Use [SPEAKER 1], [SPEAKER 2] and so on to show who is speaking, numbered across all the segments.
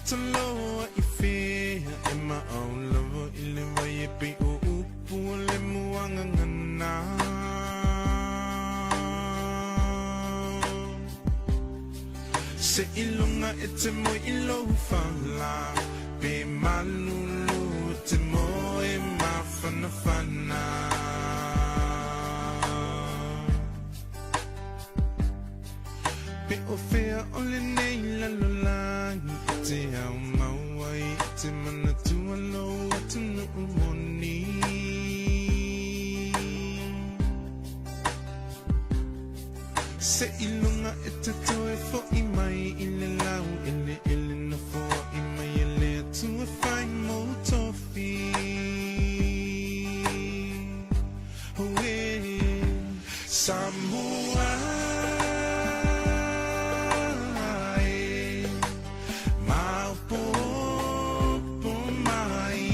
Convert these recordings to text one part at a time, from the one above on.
[SPEAKER 1] toloa i fea e maau lava i le vai e pei o upu o le muagagana. Seiloga e te moe i lou fala pe malulu e te moe mafanafana. Pe o fea o lenei lalolagi e te ao mau ai e te manatua lou atunuu moni. Seiloga e te toe fo'i mai i le laueleele na foai mai e le Atua e fai mou tofi. Auē, Samoa e, maopoopo mai.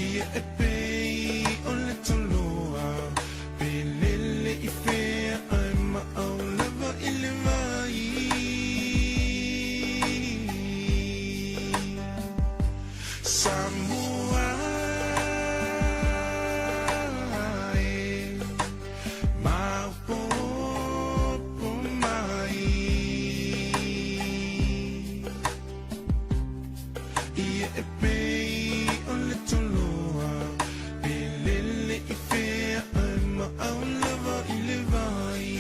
[SPEAKER 1] Ia e pei o le toloa, pe lele i fea ae maau lava i le vai. Samoa e, maopoopo mai. Ia e pei o le toloa, pe lele i fea ae maau lava i le vai.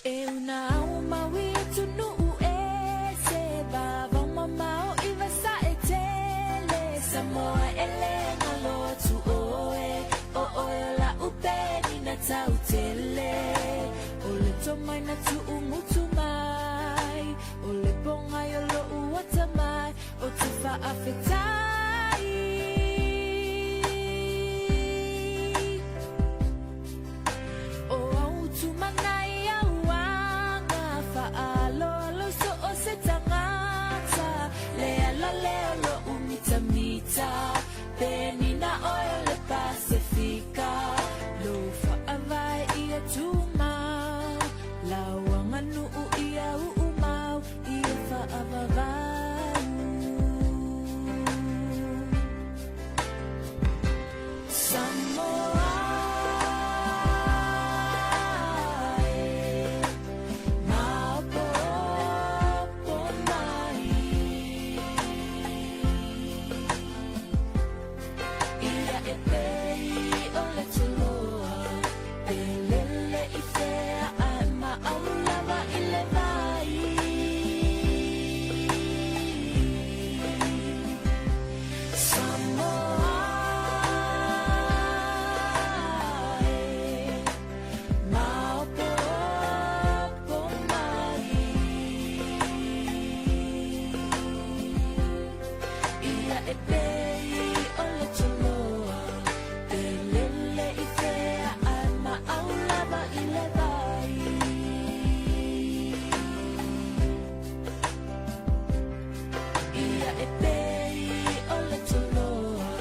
[SPEAKER 2] E una au i atunuu ese vavao mamao i Vasaetele Samoa e le galo atu ʻoe ʻO ʻoe o la'u penina tautele O le tomai na tuumutu mai O le pogai o lo'u atamai Ou te faafetai. O au tumana i au aga faaaloalo i so o se tagata Le ala lea o lo'u mitamita Penina ʻoe o le Pasefika Lou faavae ia tumau Lau aganuu ia uumau Ia faavavau Samoa e maopoopo mai Ia e pei o le toloa Pe lele i fea ae maau lava i le vai Samoa e maopoopo mai Ia e pei o le toloa Pe lele i fea ae maau lava i le vai Ia e pei o le toloa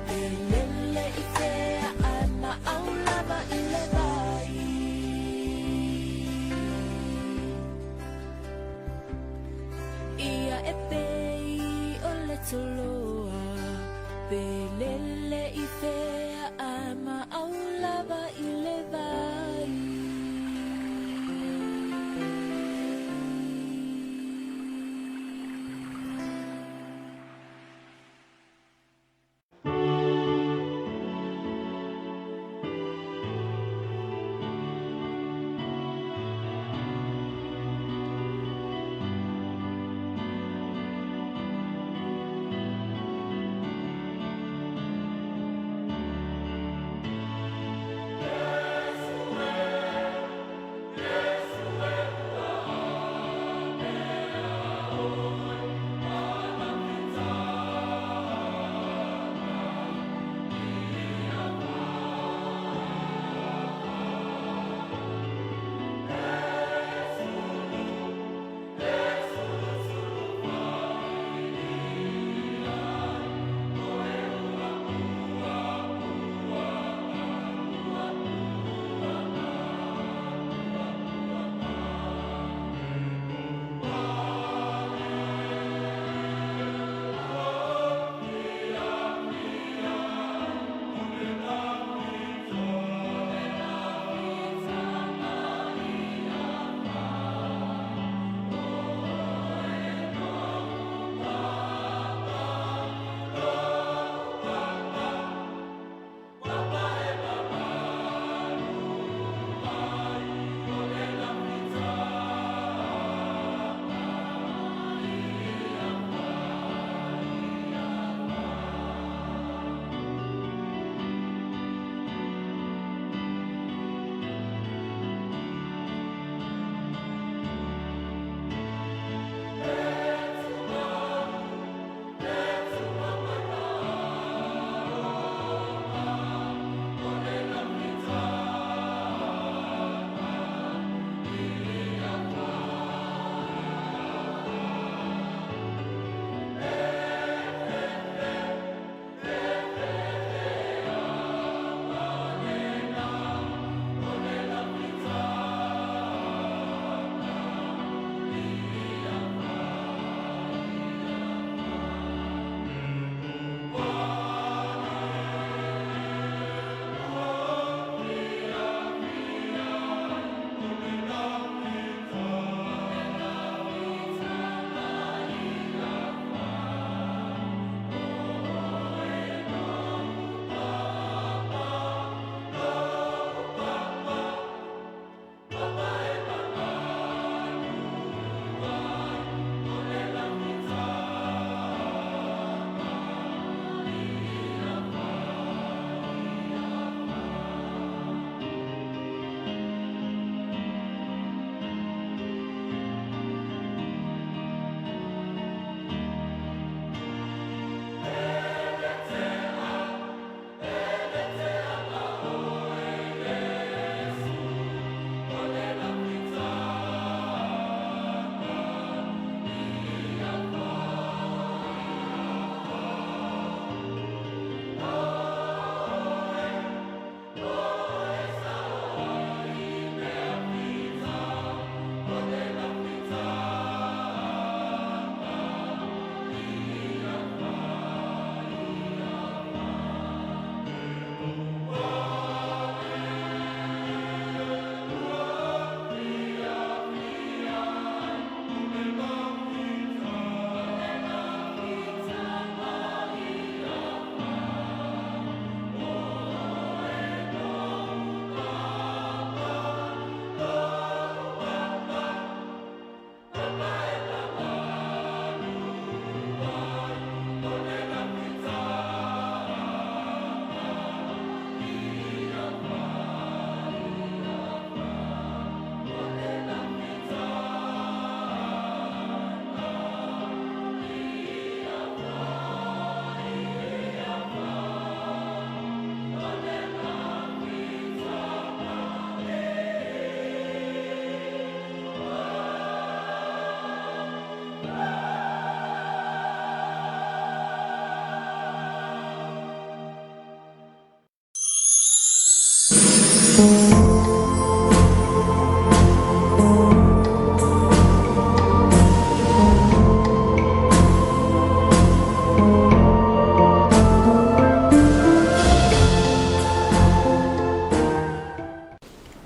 [SPEAKER 2] Pe lele i fea ae maau lava i le vai Ia e pei o le toloa Pe lele i fea ae maau lava i le vai.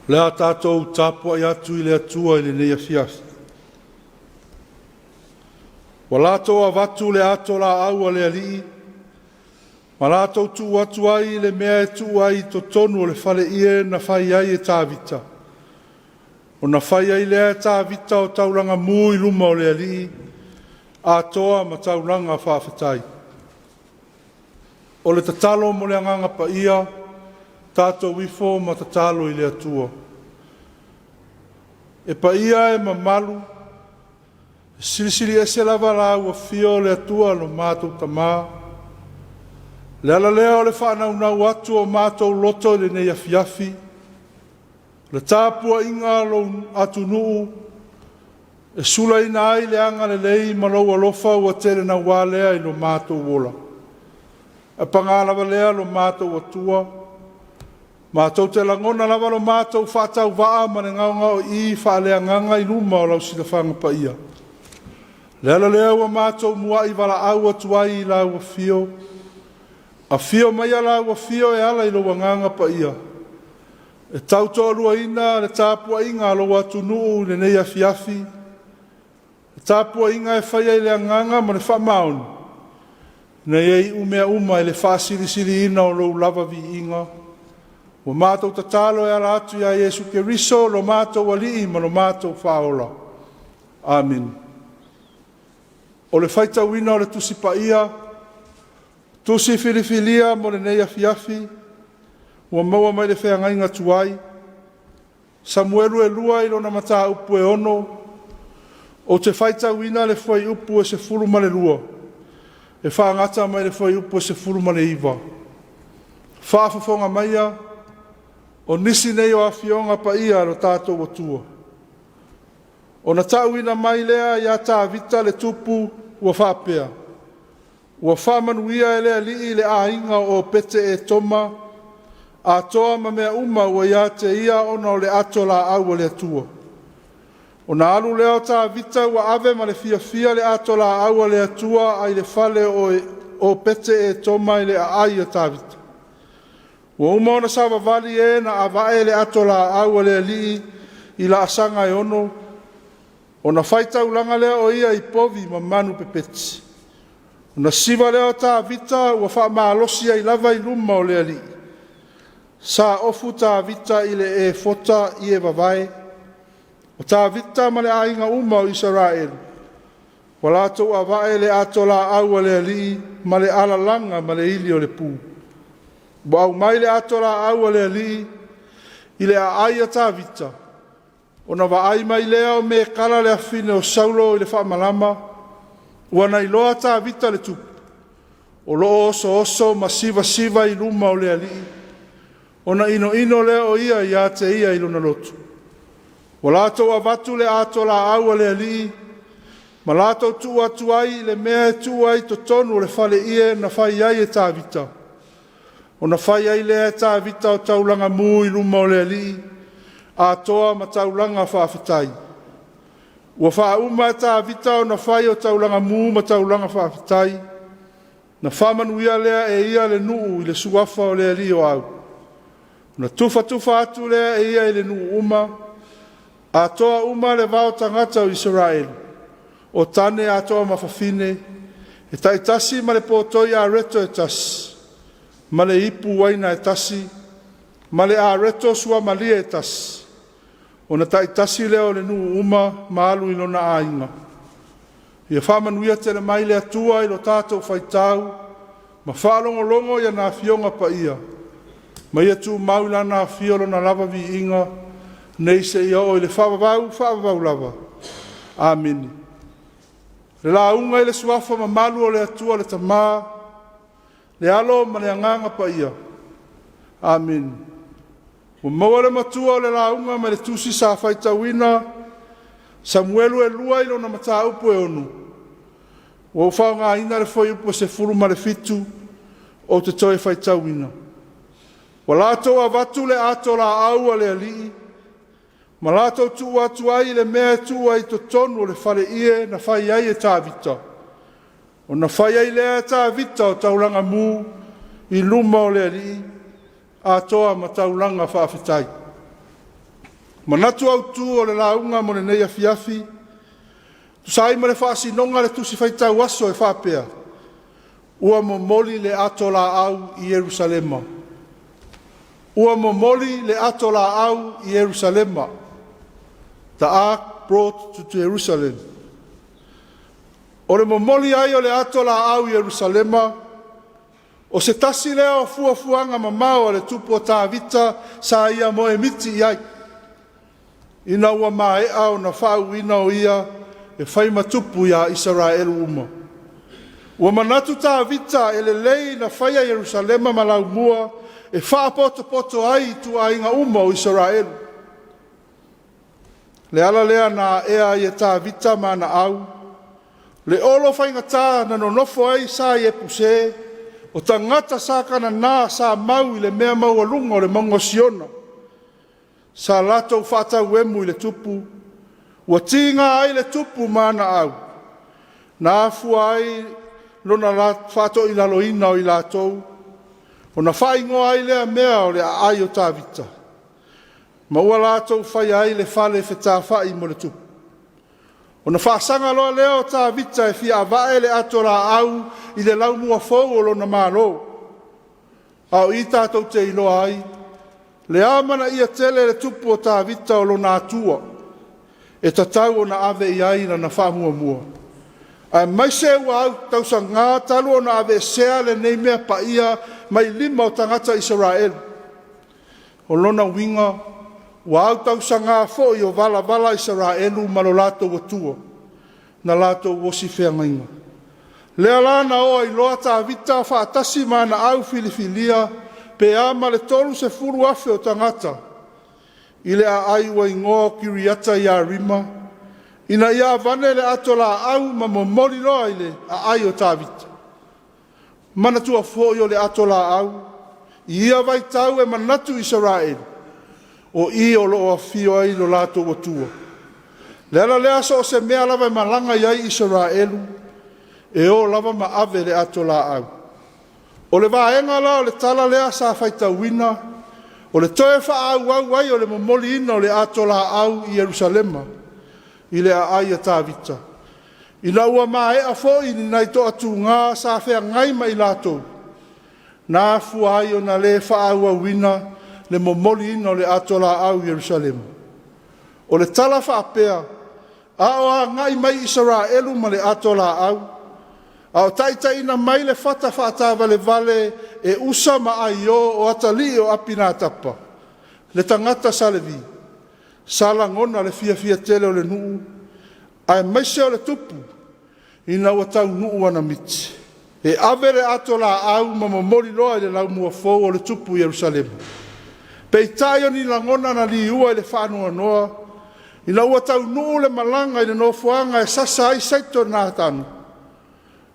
[SPEAKER 3] Le a tatou tapuai atu i le Atua i lenei afiafi. Ua latou avatu le ato laau a le Alii ma latou tuu atu ai i le mea e tuu ai i totonu o le faleie na fai ai e Tavita, ona fai ai lea e Tavita o taulaga mu i luma o le Alii, atoa ma taulaga faafetai. O le tatalo mo le Agaga Paia, tatou ifo ma tatalo i le Atua. E paia e mamalu, e silisili ese lava lau Afio le Atua lo matou Tama. O le ala lea o le faanaunau atu o matou loto i lenei afiafi, o le tapuaiga a lou atunuu e sulaina ai le agalelei ma lou alofa ua tele naua lea i lo matou ola. Ae paga lava lea lo matou Atua, matou te lagona lava lo matou faatauvaa ma le gaogaoii faaleagaga i luma o lau silafaga paia. O le ala lea ua matou muai valaau atu ai i lau Afio, afio maia lau Afio e ala i lou Agaga Paia e tautoaluaina le tapuaiga a lou atunuu i lenei afiafi, le tapuaiga e faia i le agaga ma le faamaoni, ina ia iu mea uma i le faasilisiliina o lou lava viiga. Ua matou tatalo e ala atu ia Iesu Keriso lo matou Alii ma lo matou Faaola. Amene. O le faitauina o le Tusi Paia, Tusi filifilia mo lenei afiafi ua maua mai le Feagaiga Tuai, Samuelu 2 i lona mataupu e 6, ou te faitauina le fuaiupu e 12 e faagata mai le fuaiupu e 19. Faafofoga maia, o nisi nei o Afioga Paia a lo tatou Atua. Ona tauina mai lea ia Tavita le tupu ua faapea, “Ua faamanuia e le Alii le aiga o Opete-Etoma atoa ma mea uma ua ia te ia ona o le ato laau a le Atua.” Ona alu lea o Tavita ua ave ma le fiafia le ato laau a le Atua ae i le fale o Opete-Etoma i le aai a Tavita. Ua uma ona savavali e na ava'e le ato laau a le Alii i laasaga e 6, ona faitaulaga lea o ia i povi ma manupepeti. Ona siva lea o Tavita ua faamalosi ai lava i luma o le Alii. Sa ofu Tavita i le efota ie vavae. O Tavita ma le aiga uma o Isaraelu, ua latou ava'e le ato laau a le Alii ma le alalaga ma le ili o le pu. Ua aumai le ato laau a le Alii i le aai a Tavita. Ona vaai mai lea o Mekala le afafine o Saulo i le faamalama, ua na iloa Tavita le tupu, o lo o osooso ma sivasiva i luma o le Alii, ona inoino lea o ia ia te ia i lona loto. Ua latou avatu le ato laau a le Alii ma latou tuu atu ai i le mea e tuu ai i totonu o le faleie na fai ai e Tavita. Ona fai ai lea e Tavita o taulaga mu i luma o le Alii, atoa ma taulaga faafetai. Ua faauma e Tavita ona fai o taulaga mu ma taulaga faafetai, na faamanuia lea e ia le nuu i le suafa o le Alii o Au. Ona tufatufa atu lea e ia i nuu uma, atoa uma le vao tagata o Isaraelu, o tane atoa ma fafine, e taitasi ma le potoi areto e tasi, ma le ipu uaina e tasi, ma le areto suamalie e tasi. Ona taitasi lea o nuu uma ma alu i lona aiga. Ia faamanuia tele mai le Atua i lo tatou faitau ma faalogologo i ana Afioga Paia, ma ia tumau i Lana afio Lona lava viiga nei seia oo i le faavavau, faavavau lava. Amene. Le lauga i le Suafa mamalu o le Atua le Tama, le Alo ma le Agaga Paia. Amene. Ua maua le matua o le lauga mai le tusi sa faitauina Samuelu 2 i lona mataupu e 6, ua ou faaaogaina le fuaiupu e 17 ou te toe faitauina. Ua latou avatu le ato laau a le Alii ma latou tuu atu ai i le mea e tuu ai i totonu o le faleie na fai ai e Tavita. Ona fai ai lea e Tavita o taulaga mu i luma o le Alii, atoa ma taulaga faafetai. Manatu autu o le lauga mo lenei afiafi, tusa ai ma le faasinoga a le Tusi Faitau Aso e faapea, ua momoli le atolaau i Yerusalema. Ua momoli le atolaau i Yerusalema. The Ark brought to Jerusalem. O le momoli ai o le atolaau i Yerusalema, o se tasi lea o fuafuaga mamao a le tupu o Tavita sa ia moemiti i ai, ina ua maea ona faauuina o ia e fai ma tupu ia Isaraelu uma. Ua manatu Tavita e lelei na faia Yerusalema ma laumua e faapotopoto ai ituaiga uma o Isaraelu. Le ala lea na aea ai e Tavita ma ana au le olo faigata na nonofo ai sa Iepuse, o tagata sa Kanana sa mau i le mea maualuga o le mauga o Siona. Sa latou faatauemu i le tupu, ua tiga ai le tupu ma ana au, na afua ai lona faatoilaloina o i latou, ona faaigoa ai lea mea o le aai o Tavita, ma ua latou faia ai le fale fetafai mo le tupu. Ona faasaga loa lea o Tavita e fia ava'e le atolaau i le laumua fou o lona malo. A o i tatou te iloa ai le amanaia tele e le tupu o Tavita o lona Atua, e tatau ona ave i ai lana faamuamua, aemaise ua au tausaga talu ona aveesea lenei mea paia mai lima o tagata Isaraelu. O lona uiga, ua autausaga foi o valavala Isaraelu ma lo latou Atua na latou osi feagaiga. Lea la na o ai loa Tavita faatasi ma ana au filifilia pe a ma le 30,000 o tagata i le aai ua igoa o Kiriata Iarima, ina ia avane le atolaau ma momoli loa i le aai o Tavita. Manatua foi o le atolaau i ia vaitau e manatu Isaraelu, o i o lo o afio ai lo latou Atua. Le ala lea so o se mea lava e malaga i ai Isaraelu, e o lava ma ave le atolaau. O le vaega la o le tala lea sa faitauina, o le toe faaauau ai o le momoliina o le atolaau i Yerusalema i le aai a Tavita, ina ua maea foi ni nai toatuga sa feagai ma i latou, na afua ai ona le faaauauina le momoliina o le atolaau i Yerusalema. O le tala faapea, a o agai mai Isaraelu ma le atolaau, a o taitaiina mai le fata faataavalevale e Usa ma Aio o atalii o Apinatapa, le tagata sa Levi, sa lagona le fiafia tele o le nuu, aemaise o le tupu ina ua taunuu ana miti, e ave le atolaau ma momoli loa i le laumua fou o le tupu i Yerusalema. Peitai o ni lagona na liua i le faanoanoa ina ua taunuu le malaga i le nofoaga e sasa ai saito Natanu,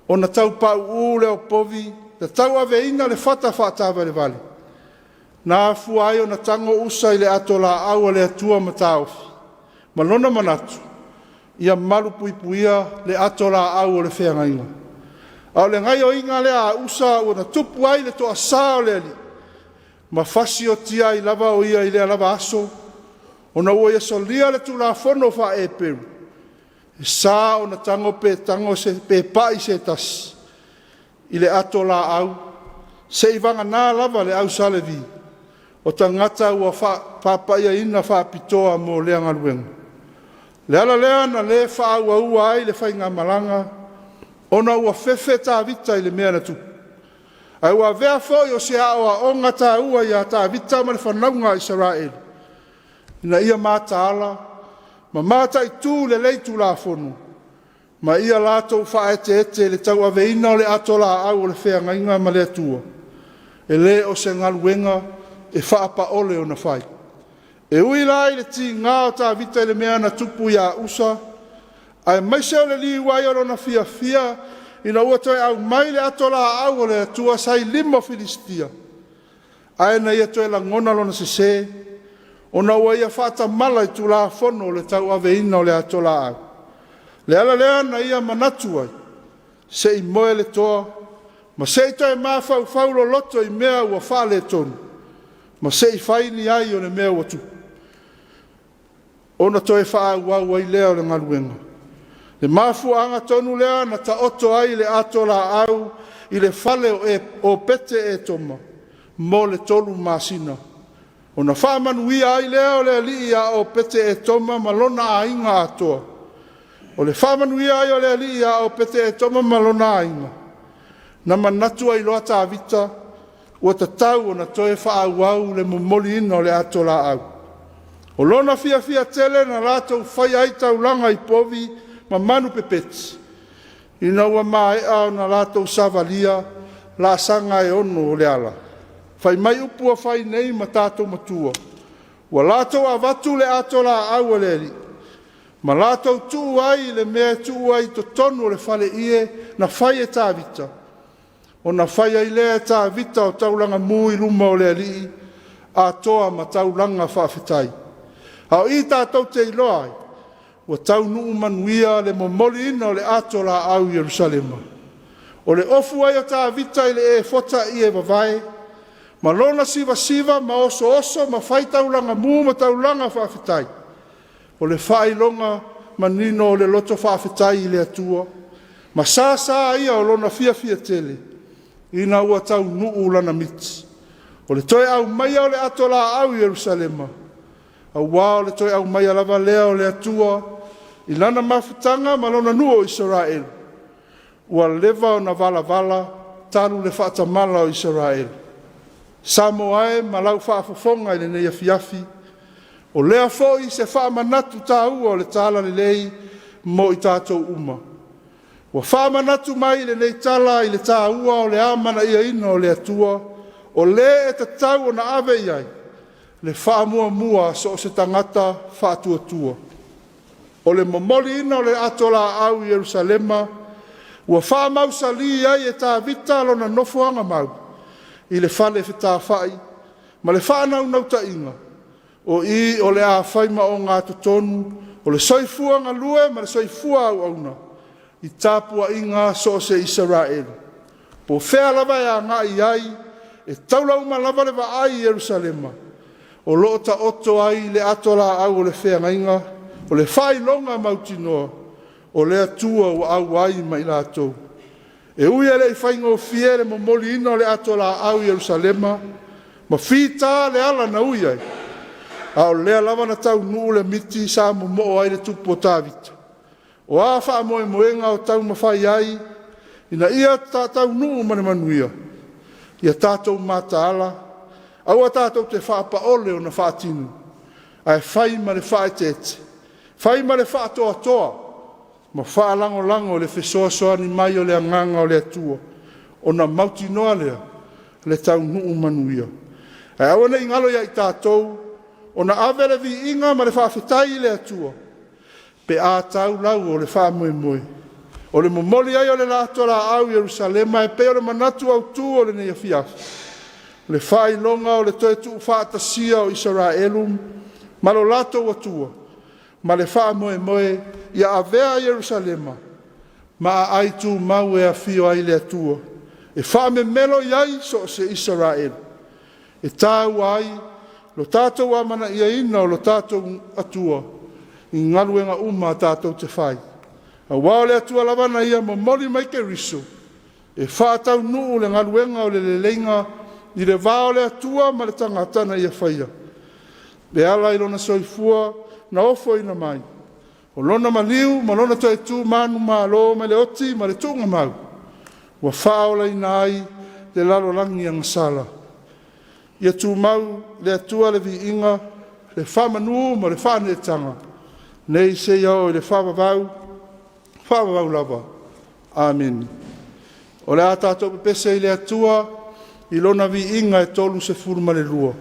[SPEAKER 3] ona tau pauu lea o povi na tauaveina le fata faataavalevale, na afua ai ona tago Usa i le atolaau a le Atua ma taofi, ma lona manatu, ia malupuipuia le atolaau o le feagaiga. A o le gaoioiga lea a Usa ua na tupu ai le toasa o le Alii, ma fasiotia ai lava o ia i lea lava aso, ona ua ia solia le Tulafono faa-Eperu, e sa ona tago pe tago pe pai se tasi i le atolaau, seiavagana lava le au sa Levi, o tagata ua faapaiaina faapitoa mo lea galuega. O le ala lea na le faaauaua ai le faigamalaga, ona ua fefe Tavita i le mea na tupu. Ae ua avea foi o se aoaoga taua ia Tavita ma le fanauga a Isaraelu, ina ia mataala ma mataitu lelei Tulafono, ma ia latou faaeteete i le tauaveina o le atolaau o le feagaiga ma le Atua. E le o se galuega e faapaole ona fai. E ui la i le tiga o Tavita i le mea na tupu ia Usa, aemaise o le liua ai o lona fiafia ina ua toe aumai le atolaau a le Atua sa i lima o Filistia, ae na ia toe lagona lona sese ona ua ia faatamala i Tulafono o le tauaveina o le atolaau. O le ala lea na ia manatu ai, se i moe le toa ma se i toe mafaufau loloto i mea ua faaletonu, ma se i fai ni ai o le mea ua tupu. ona toe faaauau ai lea o le galuega. Le mafuaaga tonu lea na taoto ai le atolaau i le fale o Opete-Etoma mo le 3 masina, ona faamanuia ai lea o le Alii ia Opete-Etoma ma lona aiga atoa. O le faamanuia ai o le Alii ia Opete-Etoma ma lona aiga, na manatu ai loa Tavita ua tatau ona toe faaauau le momoliina o le atolaau. O lona fiafia tele na latou faia ai taulaga i povi ma manupepeti ina ua maea ona latou savalia laasaga e ono o le ala. Fai mai upu ua fai nei ma tatou matua, ua latou avatu le atolaau a le Alii ma latou tuu ai i le mea e tuu ai i totonu o le faleie na fai e Tavita, ona fai ai lea e Tavita o taulaga mu i luma o le Alii, atoa ma taulaga faafetai. A o i tatou te iloa ai, ua taunuu manuia le momoliina o le atolaau i Yerusalema. O le ofu ai o Tavita i le efota ie vavae, ma lona sivasiva ma osooso ma fai taulaga mu ma taulaga faafetai, o le faailoga manino o le loto faafetai i le Atua, ma sasa ia o lona fiafia tele ina ua taunuu lana miti. O le toe aumaia o le atolaau i Yerusalema, aua o le toe aumaia lava lea o le Atua i lana mafutaga ma lona nuu o Isaraelu, ua leva ona valavala talu le faatamala o Isaraelu. Samoa e ma lau faafofoga i lenei afiafi, o lea foi se faamanatu taua o le Talalelei mo i tatou uma. Ua faamanatu mai lenei tala i le taua o le amanaiaina o le Atua, o Le e tatau ona ave i ai le faamuamua a so o se tagata faatuatua. O le momoliina o le atolaau i Yerusalema ua faamausali ai e Tavita lona nofoaga mau i le fale fetafai ma le faanaunautaiga, o i o le a fai ma ogatotonu o le soifua galue ma le soifua auauna i tapuaiga a so o se Isaraelu. Po o fea lava e agai i ai, e taula uma lava le vaai i Yerusalema o lo o taoto ai le atolaau o le feagaiga, o le faailoga mautinoa o le Atua ua auai ma i latou. E ui e le i faigofie le momoliina o le atolaau i Yerusalema ma fita le ala na ui ai, a o lea lava na taunuu le miti sa momoo ai le tupu o Tavita. O a faamoemoega o taumafai ai ina ia taunuu ma le manuia, ia tatou mataala, aua tatou te faapaole ona faatino, ae fai ma le faaeteete, fai ma le faatoatoa ma faalagolago i le fesoasoani mai o le Agaga o le Atua, ona mautinoa lea o le taunuu manuia. Ae aua ne i galo ia i tatou ona ave le viiga ma le faafetai i le Atua pe a tau lau o le faamoemoe. O le momoli ai o le atolaau i Yerusalema e pei o le manatu autu o lenei afiafi, o le faailoga o le toe tuufaatasia o Isaraelu ma lo latou Atua ma le faamoemoe ia avea Ierusalema ma aai tumau e afio ai le Atua, e faamemelo i ai so o se Isaraelu. E taua ai lo tatou amanaiaina o lo tatou Atua i galuega uma tatou te fai, aua o le Atua lava na Ia momoli mai Keriso e faataunuu le galuega o le leleiga i le va o le Atua ma le tagata na Ia faia, e ala i Lona soifua na ofoina mai, o Lona maliu ma Lona toe tu manumalo mai le oti ma le tuugamau, ua faaolaina ai le lalolagi agasala. Ia tumau i le Atua le viiga, le faamanu ma le faaneetaga, nei seia oo i le faavavau, faavavau lava. Amene. O le a tatou pepese i le Atua i Lona viiga e 32.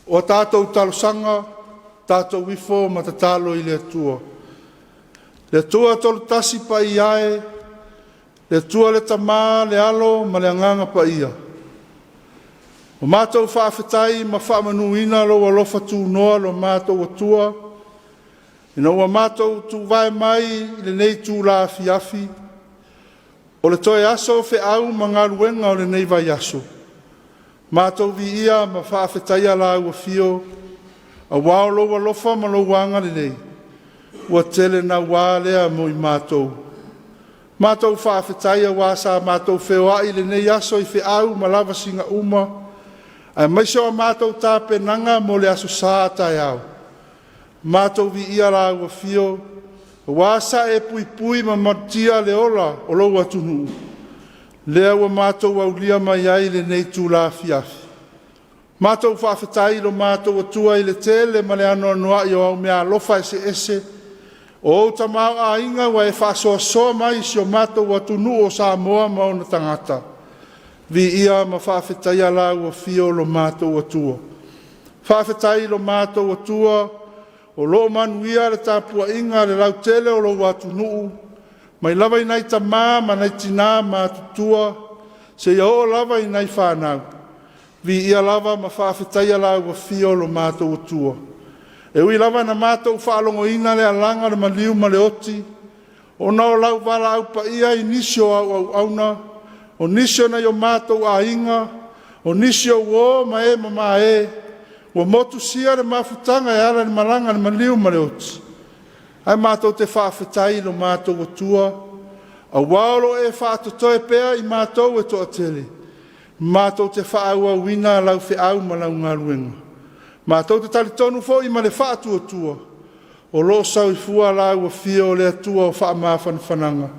[SPEAKER 3] O a tatou talosaga, tatou ifo ma tatalo i le Atua. Le Atua Tolutasi Paia e, le Atua le Tama, le Alo ma le Agaga Paia, ua matou faafetai ma faamanuina lou alofa tunoa lo matou Atua, ina ua matou tuvae mai i lenei itula afiafi, o le toe aso o feau ma galuega o lenei vaiaso. Matou viia ma faafetaia lau Afio, aua o lou alofa ma lou agalelei ua tele naua lea mo i matou. Matou faafetai aua sa matou feoai i lenei aso i feau ma lavasiga uma, aemaise o a matou tapenaga mo le Aso Sa a taeao. Matou viia lau Afio, aua sa e puipui ma malutia le ola o lou atunuu, lea ua matou aulia mai ai i lenei itula afiafi. Matou faafetai i lo matou Atua i le tele ma le anoanoai o au meaalofa eseese o ou tamaoaiga ua e faasoasoa mai i si o matou atunuu o Samoa ma ona tagata. Viia ma faafetaia lau Afio lo matou Atua. Faafetai i lo matou Atua o lo o manuia le tapuaiga a le lautele o lou atunuu, mai lava i nai tama ma nai tina matutua seia oo lava i nai fanau. Viia lava ma faafetaia lau Afio lo matou Atua. E ui lava ina matou faalogoina le alaga o le maliu ma le oti ona o lau valaau paia i nisi o au auauna, o nisi o nai o matou aiga, o nisi o uo ma e mamae ua motusia le mafutaga e ala i le malaga a le maliu ma le oti, ae matou te faafetai i lo matou Atua, aua o lo o e faatotoe pea i matou e toatele, matou te faaauauina lau feau ma lau galuega. Matou te talitonu foi ma le faatuatua, o lo o soifua lau Afio o le Atua o faamafanafanaga.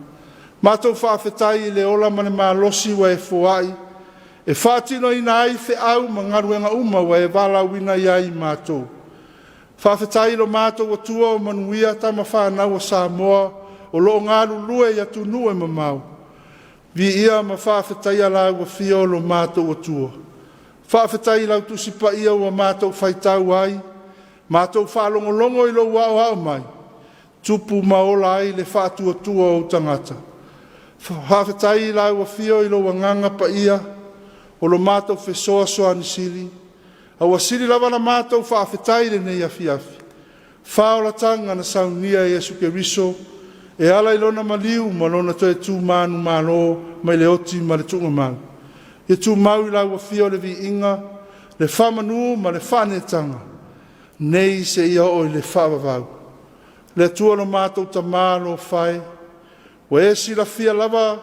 [SPEAKER 3] Matou faafetai i le ola ma le malosi ua e foai e faatinoina ai feau ma galuega uma ua e valaauina ai i matou. Faafetai i lo matou Atua ua manuia tama fanau a Samoa o lo o galulue i atunuu e mamao. Viia ma faafetaia lau Afio lo matou Atua. Faafetai i lau Tusi Paia ua matou faitau ai, matou faalogologo i lou aoao mai, tupu ma ola ai le faatuatua o ou tagata. Faafetai i lau Afio i lou Agaga Paia o lo matou fesoasoani sili, a ua sili lava ona matou faafetai i lenei afiafi, faaolataga na saunia e Iesu Keriso e ala i Lona maliu ma Lona toe tu manumalo mai le oti ma le tuugamau. Ia tumau i lau Afio le viiga, le faamanu ma le faaneetaga, nei seia oo i le faavavau. Le Atua lo matou Tama alofa e, ua e silafia lava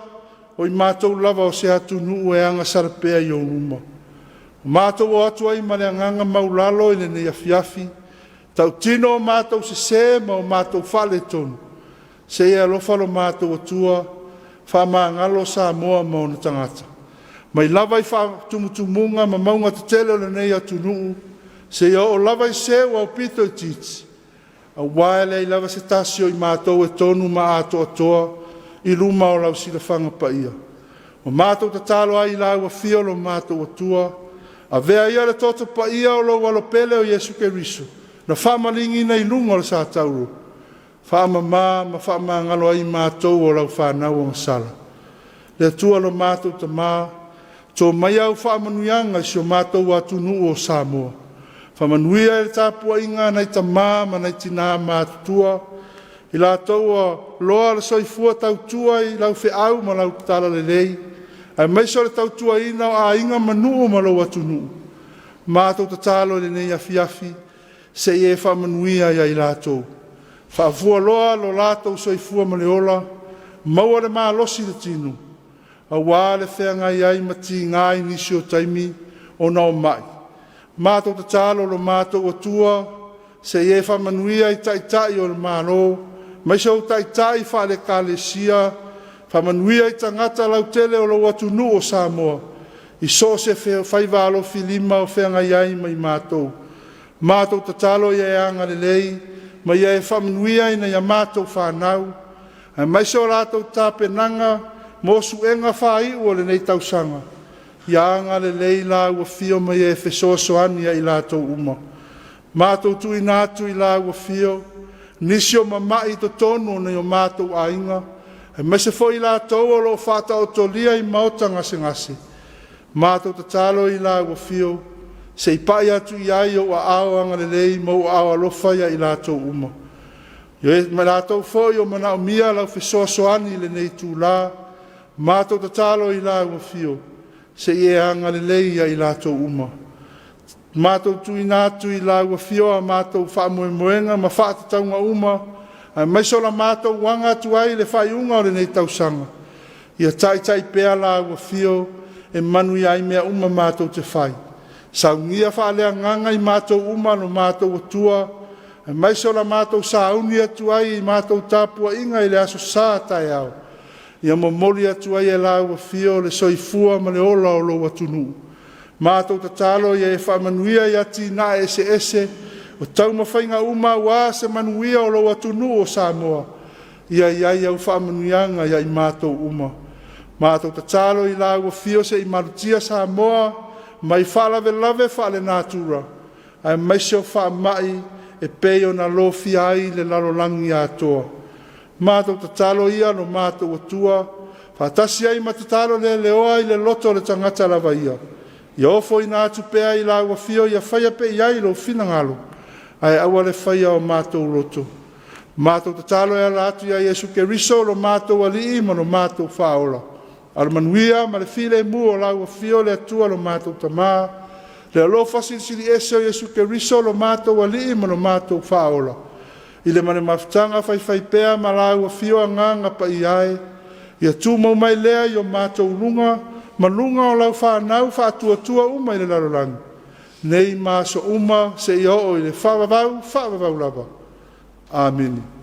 [SPEAKER 3] o i matou lava o se atunuu e agasala pea i ou luma. Ua matou o atu ai ma le agaga maualalo i lenei afiafi, tautino o matou sese ma o matou faaletonu, se i e alofa lo matou Atua, faamagalo Samoa ma ona tagata, mai lava i faatumutumuga ma mauga tetele o lenei atunuu, seia oo lava i se ua aupito itiiti, aua e leai lava se tasi o i matou e tonu ma atoatoa i luma o lau silafaga paia. Ua matou tatalo ai i lau Afio lo matou Atua, avea ia le toto paia o lou Alo pele o Iesu Keriso na faamaliniina i luga o le satauro, faamama ma faamagalo ai i matou o lau fanau agasala. Le Atua lo matou Tama, to maia au faamanuiaga i si o matou atunuu o Samoa, faamanuia i le tapuaiga a nai tama ma nai tina matutua, i latou ua loa le soifua tautua i lau feau ma lau talalelei, aemaise o le tautuaina o aiga ma nuu ma lou atunuu. Matou tatalo i lenei afiafi, se i e faamanuia ia i latou, faafualoa lo latou soifua ma le ola, maua le malosi i le tino, aua le feagai ai ma tiga i nisi o taimi ona o mai. Matou tatalo lo matou Atua, se i e faamanuia i Taitai o le Malo, aemaise o Taitai faale-Ekalesia, faamanuia i tagata lautele o lou atunuu o Samoa, i so o se faiva alofilima o feagai ai ma i matou. Matou tatalo ia e agalelei ma ia e faamanuia i nai a matou fanau, aemaise o latou tapenaga mo suega faaiu o lenei tausaga. Ia agalelei i lau afio ma ia e fesoasoani ia i latou uma. Matou tuuina atu i lau afio nisi o mamai i totonu o nai o matou aiga, aemaise foi i latou o lo o faataotolia i maota gasegase, matou tatalo i lau afio se i pai atu i ai ou aao agalelei ma ou aao alofa ia i latou uma. E ma latou foi o manaomia lau fesoasoani i lenei itula, matou tatalo i lau afio se i e agalelei ia i latou uma. Matou tuuina atu i lau afio a matou faamoemoega ma faatatauga uma, aemaise o le matou aga atu ai i le faaiuga o lenei tausaga, ia taitai pea lau afio e manuia ai mea uma matou te fai. Saunia faaleagaga i matou uma lo matou Atua, aemaise o le matou sauni atu ai i matou tapuaiga i le Aso Sa a taeao, ia momoli atu ai e lau afio le soifua ma le ola o lou atunuu. Matou tatalo ia e faamanuia i atinae eseese o taumafaiga uma aua se manuia o lou atunuu o Samoa, ia i ai au faamanuiaga ia i matou uma. Matou tatalo i lau afio se i malutia Samoa mai faalavelave faalenatura, aemaise o faamai e pei ona lofia ai le lalolagi atoa. Matou tatalo ia lo matou Atua, faatasi ai ma tatalo le leoa i le loto o le tagata lava ia, ia ofoina atu pea i lau afio ia faia pea i ai lou finagalo, ae aua le faia o matou loto. Matou tatalo e ala atu ia Iesu Keriso lo matou Alii ma lo matou Faaola. A o le manuia ma le filemu o lau afio le Atua lo matou Tama, le alofa silisili ese o Iesu Keriso lo matou Alii ma lo matou Faaola, i le ma le mafutaga faifaipea ma lau afio Agaga Paia e, ia tumau mai lea i o matou luga ma luga o lau fanau faatuatua uma i le lalolagi, nei ma aso uma seia oo i le faavavau, faavavau lava. Amene.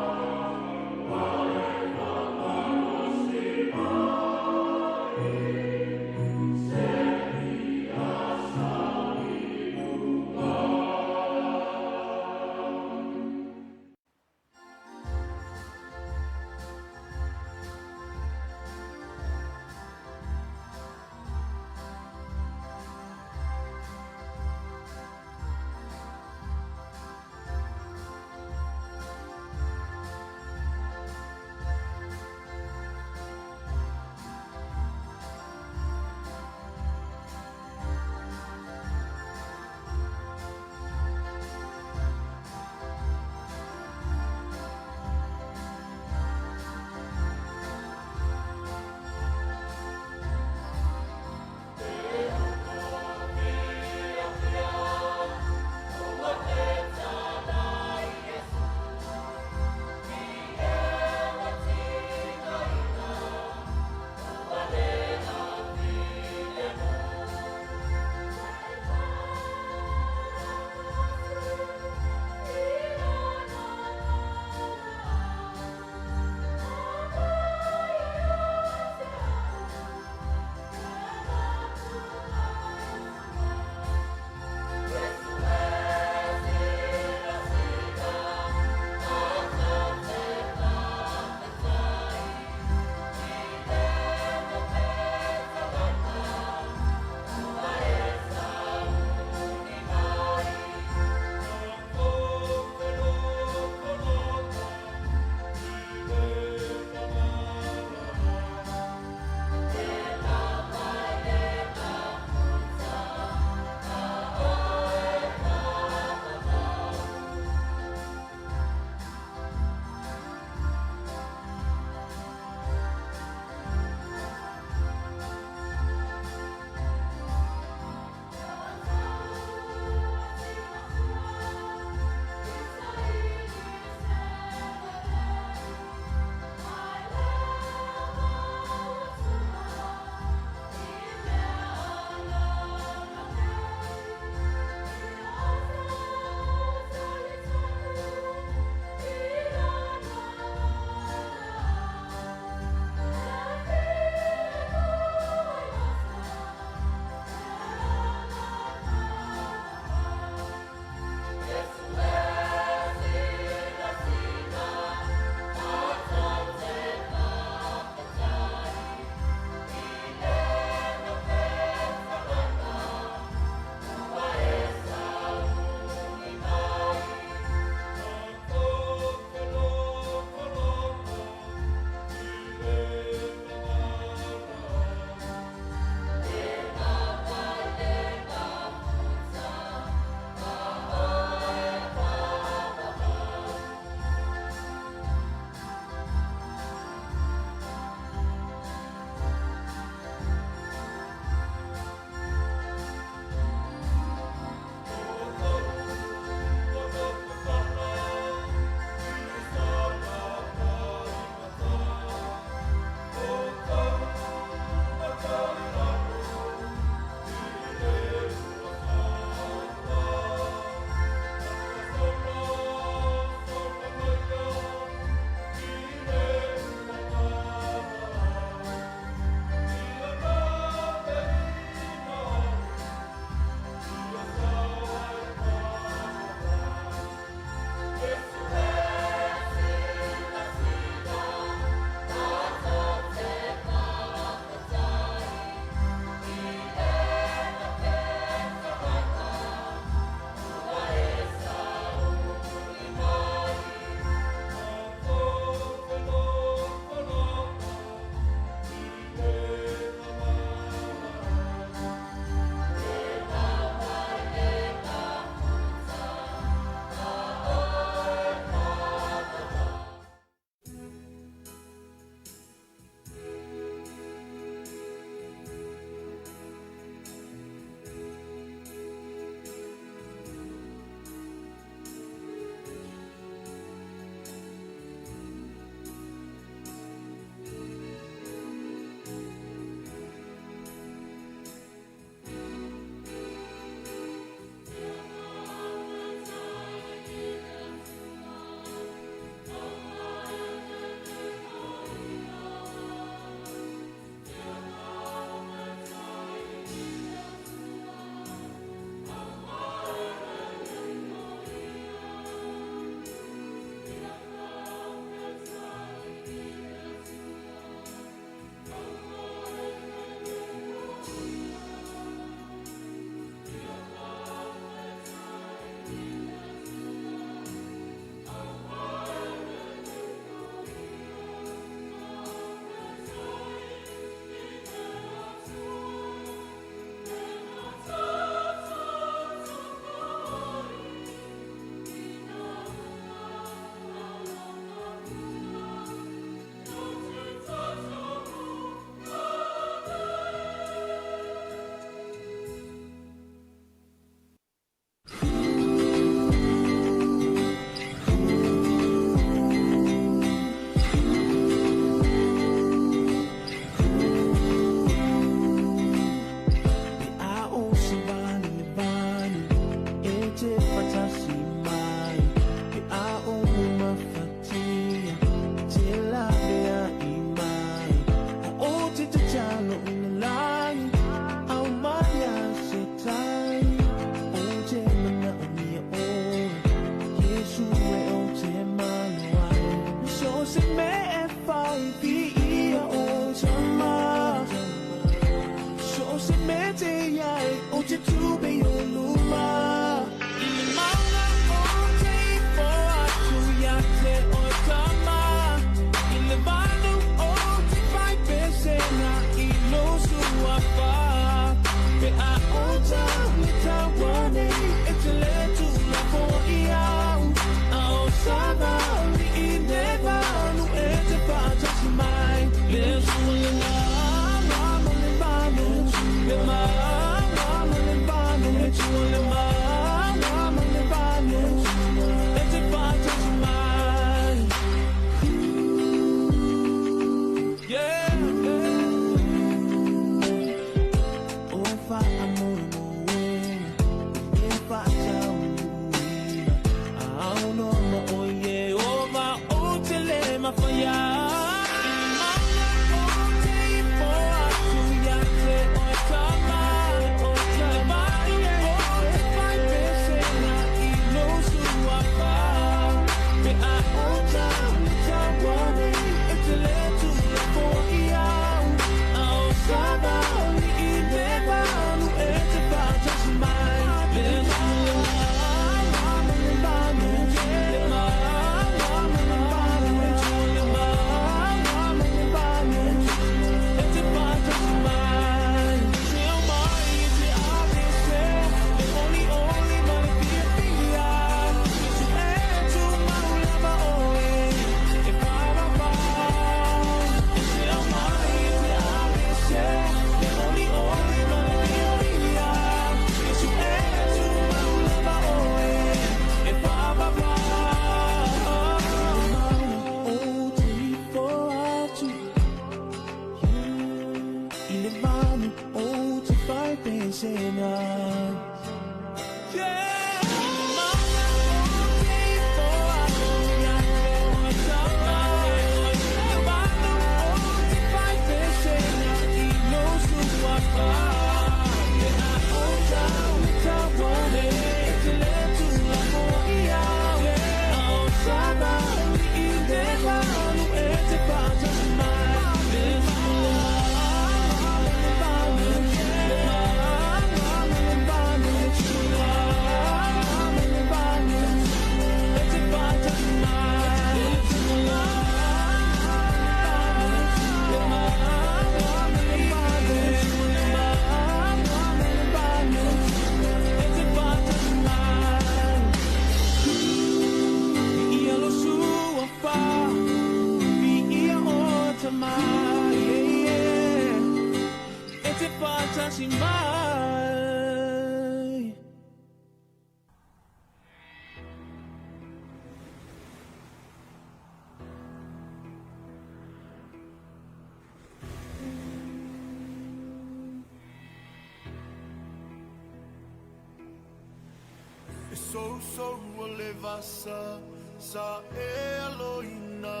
[SPEAKER 1] E sousou o le vasa sa e aloina.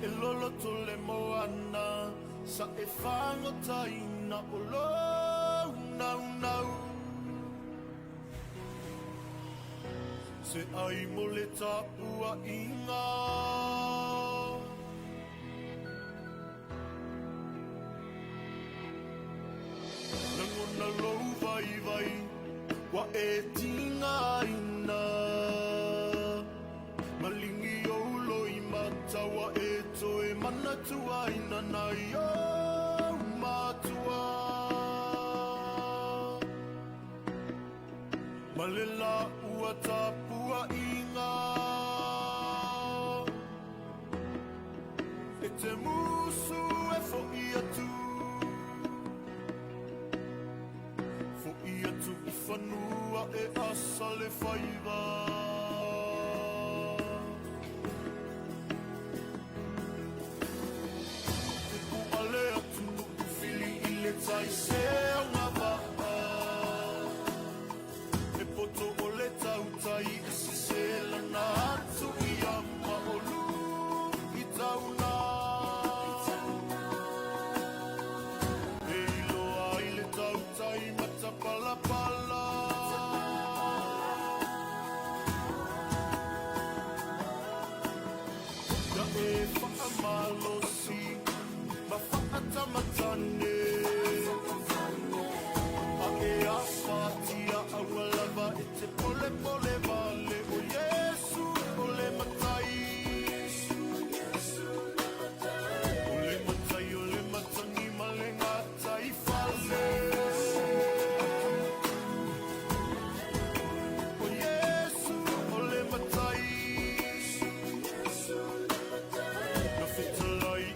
[SPEAKER 1] E loloto le moana sa e fagotaina o lou naunau. Se ai mo le tapuaʻiga. Lagona lou vaivai ua e tigaina. Maligi ou loimata ua e toe manatuaina nai ou matua. Ma le laua tapuaʻiga. E te musu e foʻi atu. Foʻi atu i fanua e asa le faiva. Tupu ale atunuu fili i le tai se agavaa. E poto o le tautai e seselana atu ia ma olu i tauna. E iloa ai le tautai matapalapala. Ia e faamalosi ma faatamatane. A e afatia aua lava e te polepole vale o Iesu o le matai. O le matai o le matagi ma le gataifale. O Iesu o le matai. Na fetalai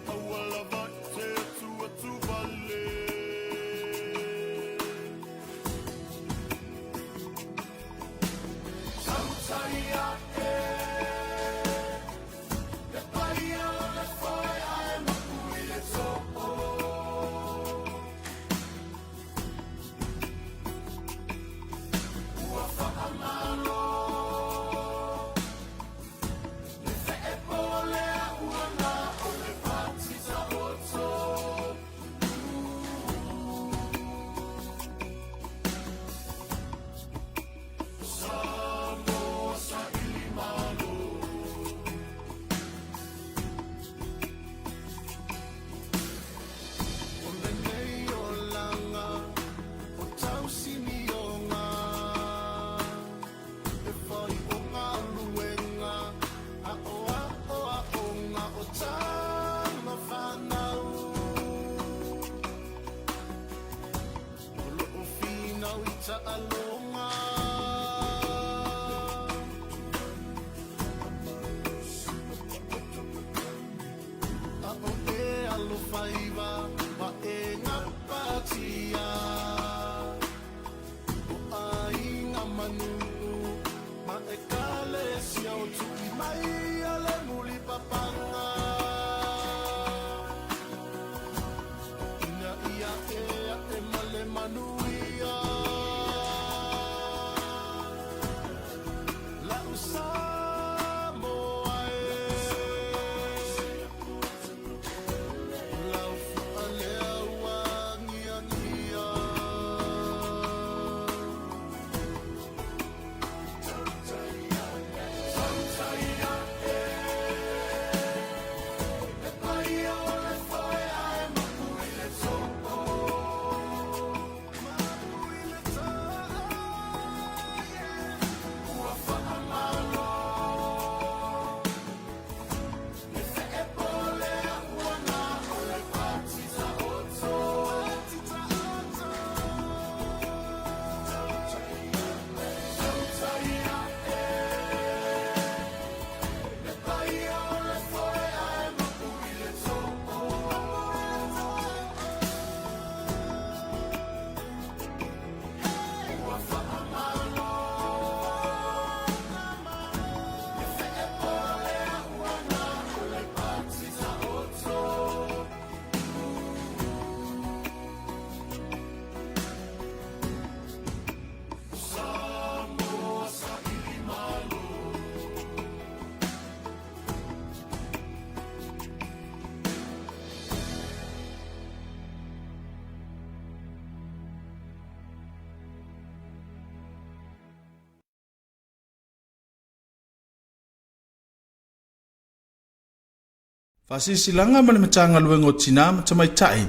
[SPEAKER 4] Faasilasilaga ma le Matagaluega o Tinā ma Tamaitai,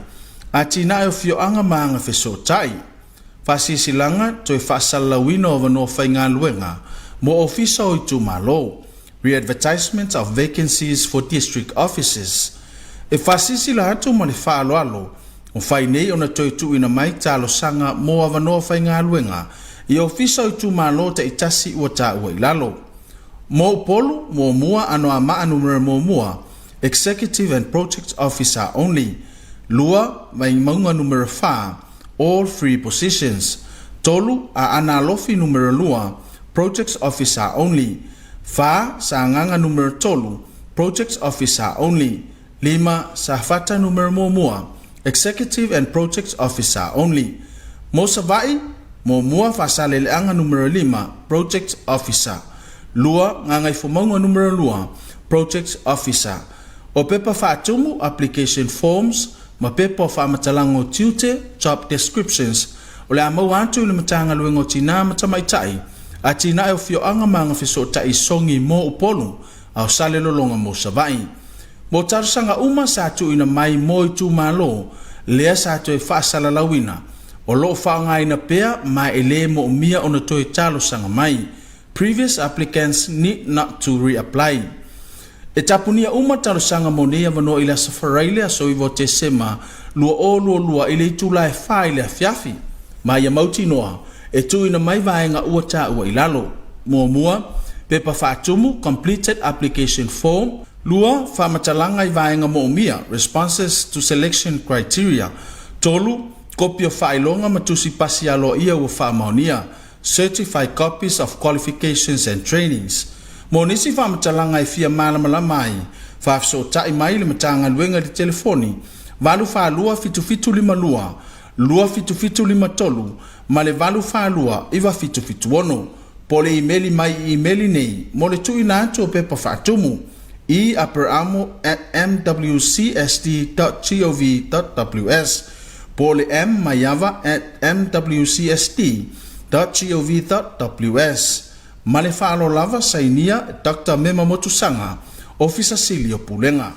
[SPEAKER 4] Atinae o Afioaga ma Agafesootai. Faasilasilaga toe faasalalauina o avanoa faigaluega mo Ofisa o Itumalo. Re-advertisement of vacancies for district offices. E faasilasila atu ma le faaaloalo, ua mafai nei ona toe tuuina mai talosaga mo avanoa faigaluega i Ofisa o Itumalo taitasi ua taua i lalo. Mo Upolu, muamua Anoamaa Nu.1, Executive and Project Officer only. Lua, Vaimauga Nu.4, all three positions. Tolu, Aana Alofi Nu.2, Projects Officer only. Fa, Sagaga Nu.3, Projects Officer only. Lima, Safata Nu.1, Executive and Project Officer only. Mo Savaii, muamua Faasaleleaga Nu.5, Project Officer. Lua, Gagaifomauga Nu.2, Project Officer. O pepa faatumu application forms ma pepa o faamatalaga o tiute job descriptions o le a maua atu i le Matagaluega o Tinā ma Tamaitai, Atinae o Afioaga ma Agafesootai i Sogi mo Upolu, a o Salelologa mo Savaii. Mo talosaga uma sa tuuina mai mo itumalo lea sa toe faasalalauina, o lo o faaaogaina pea ma e le moomia ona toe talosaga mai. Previous applicants need not to reapply. E tapunia uma talosaga mo nei avanoa i le aso Faraile aso 9 o Tesema 2022 i le itula e 4 i le afiafi. Ma ia mautinoa e tuuina mai vaega ua taua i lalo. Muamua, pepa faatumu completed application form. Lua, faamatalaga i vaega moomia responses to selection criteria. Tolu, kopi o faailoga ma tusi pasi aloaia ua faamaonia certified copies of qualifications and trainings. Mo nisi faamatalaga e fia malamalama ai, faafesootai mai le Matagaluega i le telefoni 842 7752 27753 ma le 842 9776 po o le imeli mai i imeli nei mo le tuuina atu o pepa faatumu eaperamo@mwcsd.gov.ws po o le mmaiava@mwcsd.gov.ws. Ma le faaaloalo lava, sainia Dr. Mema Motusaga, Ofisa Sili o Pulega.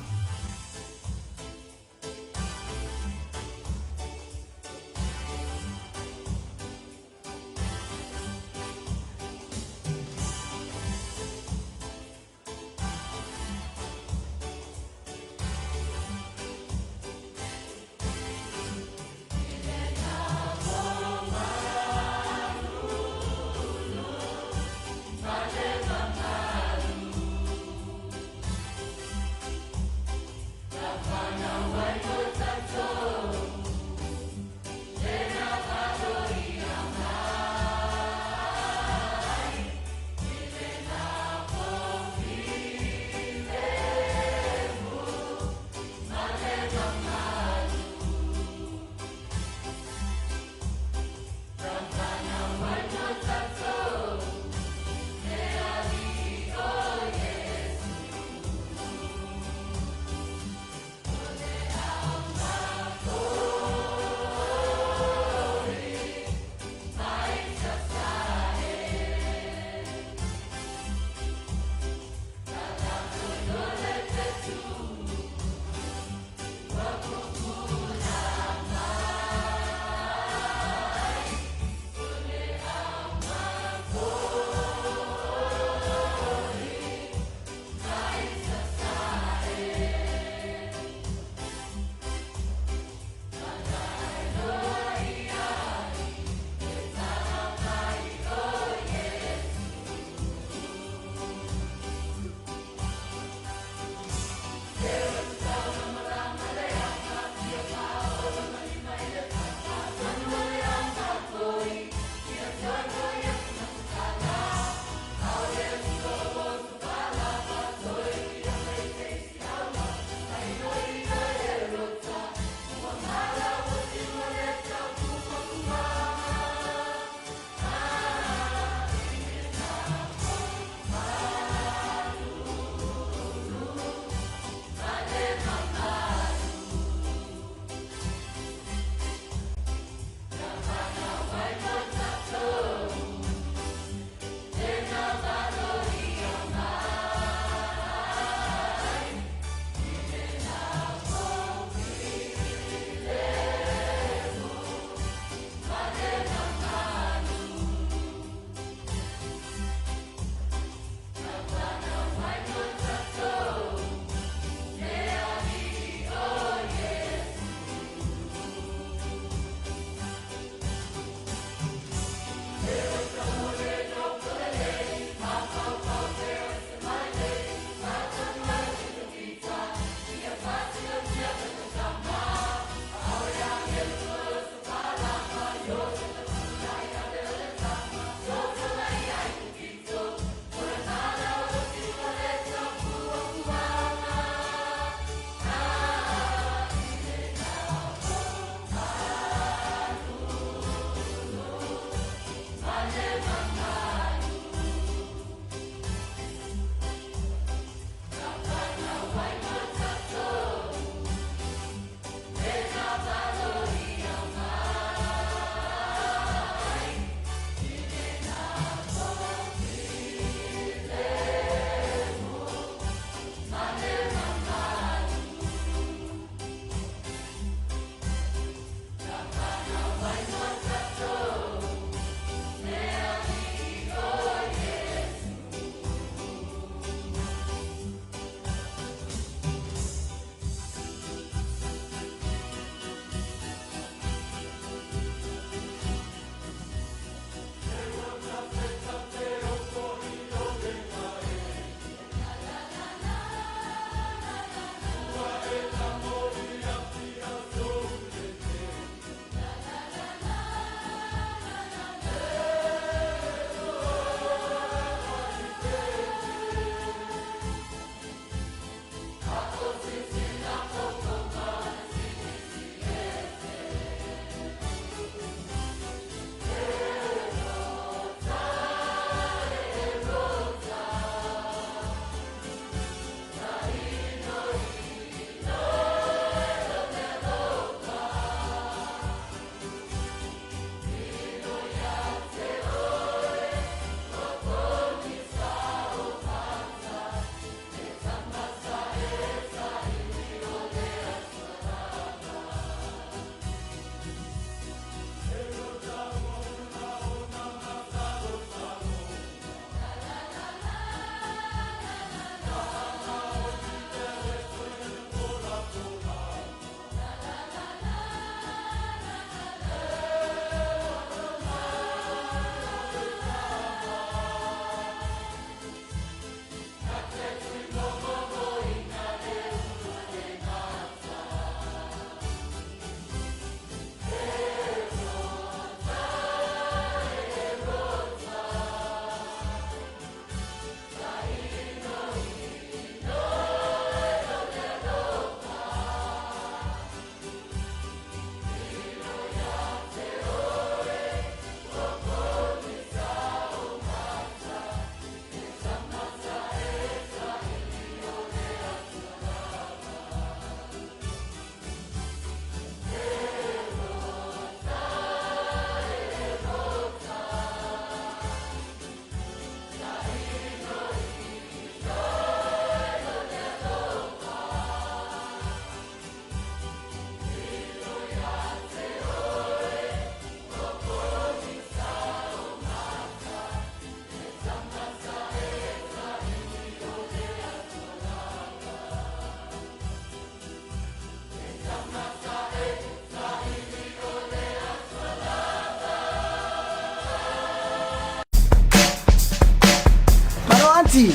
[SPEAKER 5] Kasi.